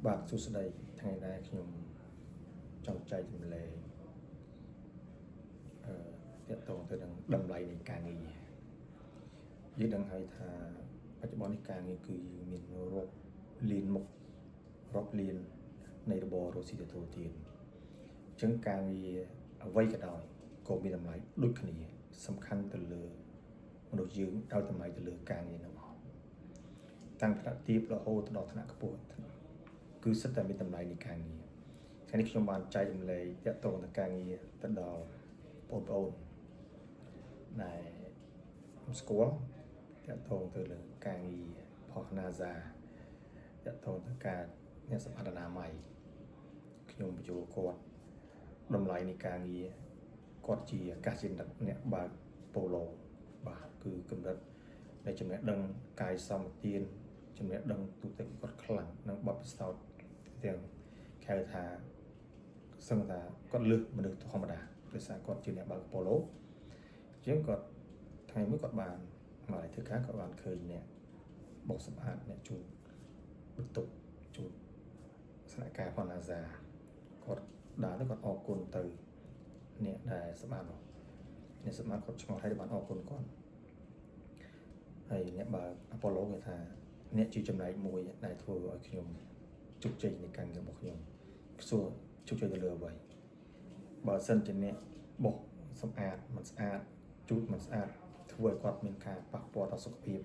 បាទសួស្តីថ្ងៃនេះខ្ញុំចង់ចែករំលែកអឺទាក់ទងទៅនឹងតម្លៃនៃការងារយើងដឹងហើយថាបច្ចុប្បន្ននេះការងារគឺយើងមានរាប់លានមុខរាប់លាននៃរបររកស៊ីទទួលទានអញ្ចឹងការងារអ្វីក៏ដោយក៏មានតម្លៃដូចគ្នា សំខាន់ទៅលើមនុស្សយើងឲ្យតម្លៃទៅលើការងារនោះមកតាំងថ្នាក់ទាបរហូតដល់ថ្នាក់ខ្ពស់គឺសុទ្ធតែមានតម្លៃនៃការងារថ្ងៃនេះខ្ញុំបានចែករំលែកទាក់ទងនឹងការងារទៅដល់បងប្អូនដែលខ្ញុំស្គាល់ទាក់ទងទៅលើការងារផុស NASA ទាក់ទងទៅការអ្នកសម្អាតអនាម័យខ្ញុំបញ្ចូលគាត់តម្លៃនៃការងារគាត់ជាអាកាសយានិកអ្នកបើកប៉ូឡូបាទគឺកម្រិតនៃចំណេះដឹងកាយសម្បទានចំណេះដឹងទូទៅគាត់ខ្លាំងនិងបទពិសោធន៍ទាំងគេហៅថាសឹងថាគាត់លើសមនុស្សធម្មតាដោយសារគាត់ជាអ្នកបើកប៉ូឡូអញ្ចឹងគាត់ថ្ងៃមួយគាត់បានមកឲ្យធ្វើការគាត់បានឃើញអ្នកបោសសម្អាតអ្នកជូតបន្ទប់ជូតស្នាក់ការផង NASA គាត់ដើរទៅគាត់អរគុណទៅអ្នកដែលសម្អាតនោះអ្នកសម្អាតគាត់ឆ្ងល់ហើយបានអរគុណគាត់ហើយអ្នកបើក Apollo គេថាអ្នកជាចំណែកមួយដែលធ្វើឲ្យខ្ញុំជោគជ័យនៃការងាររបស់ខ្ញុំសួរជោគជ័យទៅលើអ្វីបើសិនជាអ្នកបោសសម្អាតមិនស្អាតជូតមិនស្អាតធ្វើឲ្យគាត់មានការប៉ះពាល់ដល់សុខភាព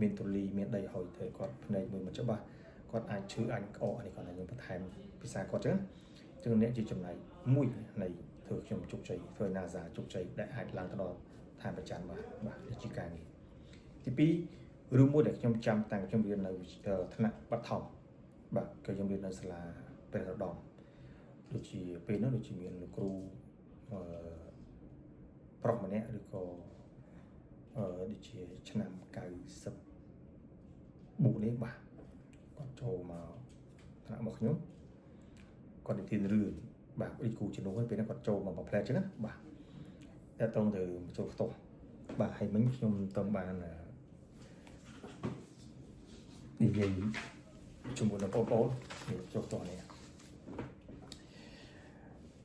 មានធូលីមានដីហុយធ្វើឲ្យគាត់ភ្នែកមួយមិនច្បាស់គាត់អាចឈឺអាចក្អកនេះគាត់ឲ្យខ្ញុំបន្ថែមភាសាគាត់ចឹងចឹងអ្នកជាចំណែកមួយនៃធ្វើខ្ញុំជោគជ័យធ្វើ NASA ជោគជ័យដែលអាចឡើងទៅដល់ឋានប្រច័នបានបាទនេះជាការងារទី2រឿងមួយដែលខ្ញុំចាំតាំងខ្ញុំរៀននៅថ្នាក់បឋមបាទគឺខ្ញុំរៀននៅសាលាព្រះរដំដូចជាពេលនោះដូចជាមានលោកគ្រូអឺប្រុសម្នាក់ឬក៏អឺដូចជាឆ្នាំ94នេះបាទគាត់ចូលមកថ្នាក់របស់ខ្ញុំគាត់និទានរឿងបាទដូចគ្រូជំនួសពេលហ្នឹងគាត់ចូលមកមួយផ្លែចឹងណាបាទតែតងទៅចូលផ្ទោះបាទហើយមិញខ្ញុំទៅបាននិយាយជាមួយនឹងបងប្អូននេះចូលផ្ទោះនេះ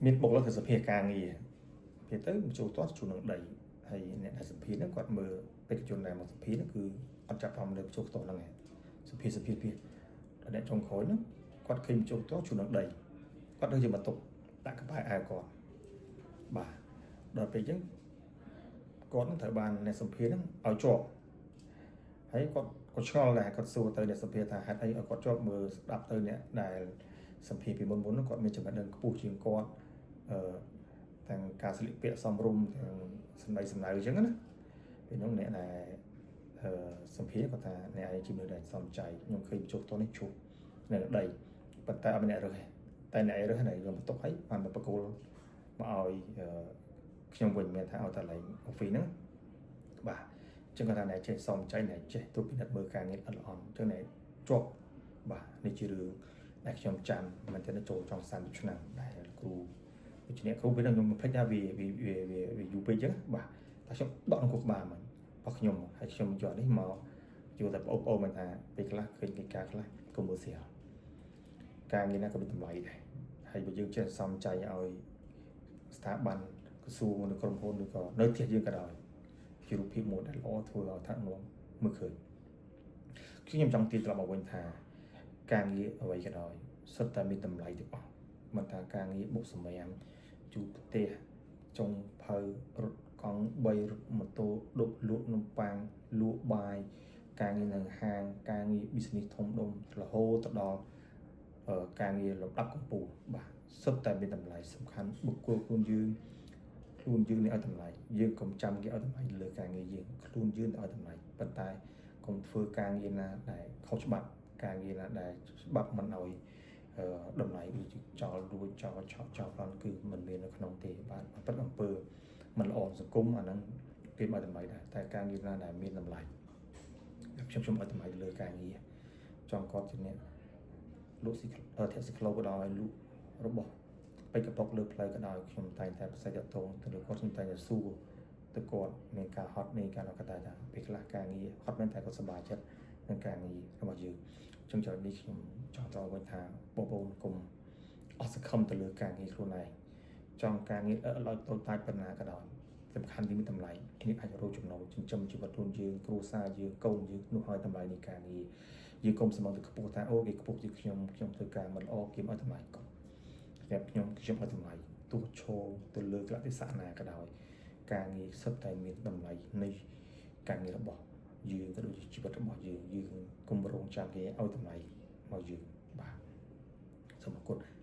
មានបុគ្គលិកសភាការងារពេលទៅចូលផ្ទោះជួននឹងដីហើយអ្នកដែលសម្ភារហ្នឹងគាត់មើលបេក្ខជនដែលមកសម្ភារហ្នឹងគឺអត់ចាប់អារម្មណ៍លើចូលផ្ទោះហ្នឹងឯងសម្ភារសម្ភារពីដល់អ្នកចុងក្រោយហ្នឹងគាត់ឃើញចូលផ្ទោះជួននឹងដីគាត់ដូចជាបន្ទប់ដាក់ក្បែរអាវគាត់បាទដល់ពេលអញ្ចឹងគាត់នឹងត្រូវបានអ្នកសម្ភារហ្នឹងឲ្យជាប់ហើយគាត់ក៏ឆ្ងល់ដែរគាត់សួរទៅអ្នកសម្ភារថាហេតុអីឲ្យគាត់ជាប់មើលស្ដាប់ទៅអ្នកដែលសម្ភារពីមុនមុនហ្នឹងគាត់មានចំណេះដឹងខ្ពស់ជាងគាត់អឺទាំងការស្លៀកពាក់សមរម្យទាំងសម្ដីសម្ដៅអញ្ចឹងណាពេលនោះអ្នកដែលអឺសម្ភារគាត់ថាអ្នកឯងជាមនុស្សដែលសំចៃខ្ញុំឃើញជោគតនេះជុះនៅដីប៉ុន្តែអត់មានអ្នករើសទេតែអ្នកឯងរើសនៅខ្ញុំបន្ទុកឲ្យបានមកបកគលមកឲ្យខ្ញុំវិញមានថាឲ្យតែឡើង office ហ្នឹងបាទអញ្ចឹងគាត់ថាអ្នកចេះសំចៃអ្នកចេះទូពិនិត្យមើលការងារល្អិតល្អន់អញ្ចឹងអ្នកជាប់បាទនេះជារឿងដែលខ្ញុំចាំមែនទែនចូលចង់30ឆ្នាំដែលគ្រូដូច្នេះគ្រូពេលហ្នឹងខ្ញុំមិនភ្លេចថាវាវាវាវាយូរពេកអញ្ចឹងបាទតែខ្ញុំដកក្នុងខួរក្បាលមករបស់ខ្ញុំហើយខ្ញុំយកនេះមកយកតែបងប្អូនមិនថាពេលខ្លះឃើញកិច្ចការខ្លះក៏មើលស្រាលការងារណាក៏មានតម្លៃដែរហើយបើយើងចេះសំចៃឲ្យស្ថាប័នក្រសួងឬក្រុមហ៊ុនឬក៏នៅផ្ទះយើងក៏ដោយជារូបភាពមួយដែលល្អធ្វើឲ្យថ្នាក់នាំមើលឃើញខ្ញុំចង់ទាញត្រឡប់មកវិញថាការងារអ្វីក៏ដោយសុទ្ធតែមានតម្លៃទាំងអស់មិនថាការងារបូកសម្រាមជូតផ្ទះចុងភៅរត់កង់3រត់ម៉ូតូដប់លក់នំប៉័ងលក់បាយការងារនៅហាងការងារ business ធំដុំរហូតទៅដល់ការងារលំដាប់កម្ពូលបាទសុទ្ធតែមានតម្លៃសំខាន់បុគ្គលខ្លួនយើងខ្លួនយើងនេះឲ្យតម្លៃយើងកុំចាំគេឲ្យតម្លៃលើការងារយើងខ្លួនយើងឲ្យតម្លៃប៉ុន្តែកុំធ្វើការងារណាដែលខុសច្បាប់ការងារណាដែលច្បាប់មិនឲ្យតម្លៃដូចជាចោលលួចចោលឆក់ចោលប្លន់គឺមិនមាននៅក្នុងទេបាទពិតអំពើមិនល្អសង្គមអាហ្នឹងគេឲ្យតម្លៃដែរតែការងារណាដែលមានតម្លៃខ្ញុំខ្ញុំឲ្យតម្លៃលើការងារចង់គាត់ជាអ្នកលក់ស៊ីធាក់ស៊ីក្លូក៏ដោយលក់របស់ពេជ្រកប៉ុកលើផ្លូវក៏ដោយខ្ញុំតែងតែប្រសិទ្ធតងទៅលើគាត់ខ្ញុំតែងតែសួរទៅគាត់មានការហត់មានការកតាថាពេលខ្លះការងារហត់មែនតែគាត់សប្បាយចិត្ត នឹងការងាររបស់យើងចឹងចំណុចនេះខ្ញុំចង់តវិញថាបងប្អូនកុំអស់សង្ឃឹមទៅលើការងារខ្លួនឯងចង់ការងារឲ្យតូចតាចប៉ុណ្ណាក៏ដោយសំខាន់វាមានតម្លៃគ្នាអាចរកចំណូលចិញ្ចឹមជីវិតខ្លួនយើងគ្រួសារយើងកូនយើងនោះហើយតម្លៃនៃការងារយើងកុំសមទៅខ្ពស់ថាអូគេខ្ពស់ជាងខ្ញុំខ្ញុំធ្វើការមិនល្អគេមិនឲ្យតម្លៃកុំសម្រាប់ខ្ញុំខ្ញុំឲ្យតម្លៃទោះឈរទៅលើកលៈទេសៈណាក៏ដោយការងារសុទ្ធតែមានតម្លៃនៃការងាររបស់យើងក៏ដូចជាជីវិតរបស់យើងយើងកុំរងចាំគេឲ្យតម្លៃមកយើងបាទសូមអរគុណ។